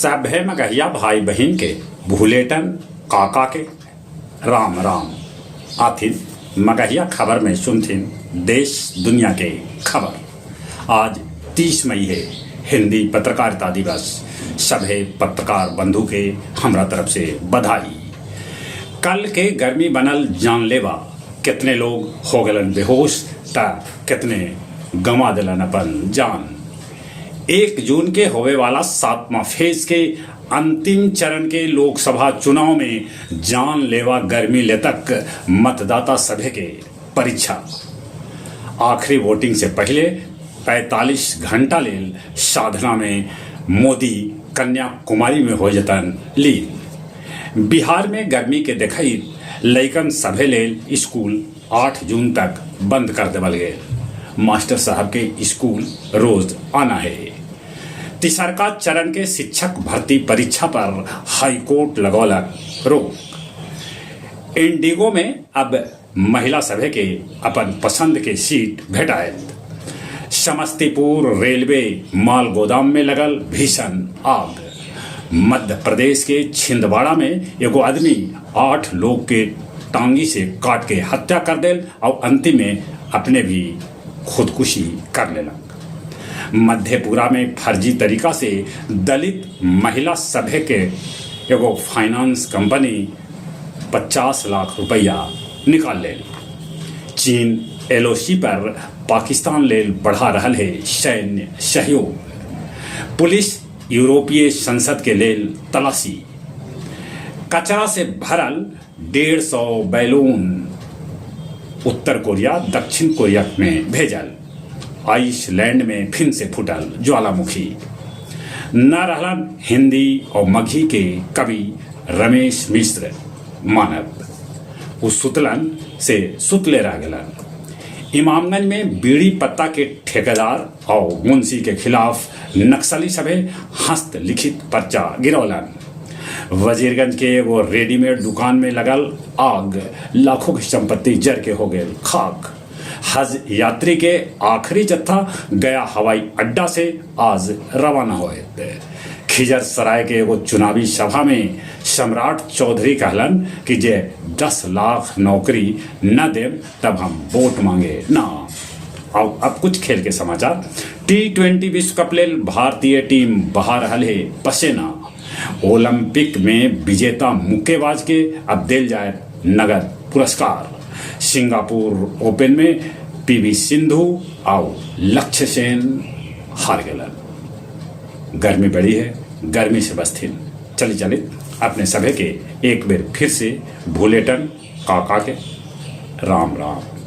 सभे मगहिया भाई बहिन के भुलेटन काका के राम राम। आथिन मगहिया खबर में सुनथिन देश दुनिया के खबर। आज 30 मई है, हिंदी पत्रकारिता दिवस। सभे पत्रकार बंधु के हमरा तरफ से बधाई। कल के गर्मी बनल जानलेवा, कितने लोग हो गलन बेहोश त कितने गंवा दिलन अपन जान। 1 जून के होवे वाला 7वां फेज के अंतिम चरण के लोकसभा चुनाव में जानलेवा गर्मी ले तक मतदाता सभे के परीक्षा। आखिरी वोटिंग से पहले 45 घंटा लेल साधना में मोदी कन्याकुमारी में हो जतन लीन। बिहार में गर्मी के देखई लइकन सभे लेल स्कूल 8 जून तक बंद कर देवल गेल। मास्टर साहब के स्कूल रोज आना है। तीसरका चरण के शिक्षक भर्ती परीक्षा पर हाईकोर्ट लगौलक रोक। इंडिगो में अब महिला सभे के अपन पसंद के सीट भेटायत। समस्तीपुर रेलवे माल गोदाम में लगल भीषण आग। मध्य प्रदेश के छिंदवाड़ा में एगो आदमी 8 लोग के टांगी से काट के हत्या कर देल और अंतिम में अपने भी खुदकुशी कर लेलक। मधेपुरा में फर्जी तरीका से दलित महिला सभे के एगो फाइनेंस कंपनी 50 लाख रुपया निकाल लेल। चीन एलओसी पर पाकिस्तान लेल बढ़ा रहल है सैन्य सहयोग। पुलिस यूरोपीय संसद के लेल तलाशी। कचरा से भरल 150 बैलून उत्तर कोरिया दक्षिण कोरिया में भेजल। आइसलैंड में फिन से फूटल ज्वालामुखी। न रहलन हिंदी और मगही के कवि रमेश मिश्र मानव, उ सुतलन से सुतले रह गलन। इमामगंज में बीड़ी पत्ता के ठेकेदार और मुंशी के खिलाफ नक्सली सभे हस्तलिखित पर्चा गिरौलन। वजीरगंज के एगो रेडीमेड दुकान में लगल आग, लाखों की संपत्ति जर के हो गए खाक। हज यात्री के आखिरी जत्था गया हवाई अड्डा से आज रवाना होए। खिजर सराय के एगो चुनावी सभा में सम्राट चौधरी कहलन कि जे 10 लाख नौकरी न देम तब हम वोट मांगे ना। और अब कुछ खेल के समाचार। T20 विश्व कप लेल भारतीय टीम बहा रहल है पसेना। ओलंपिक में विजेता मुक्केबाज के अब दिल जाए नगद पुरस्कार। सिंगापुर ओपन में पीवी सिंधु और लक्ष्य सेन हार गलन। गर्मी बड़ी है, गर्मी से बसथिन। चली चली अपने सभे के एक बेर फिर से भूलेटन काका के राम राम।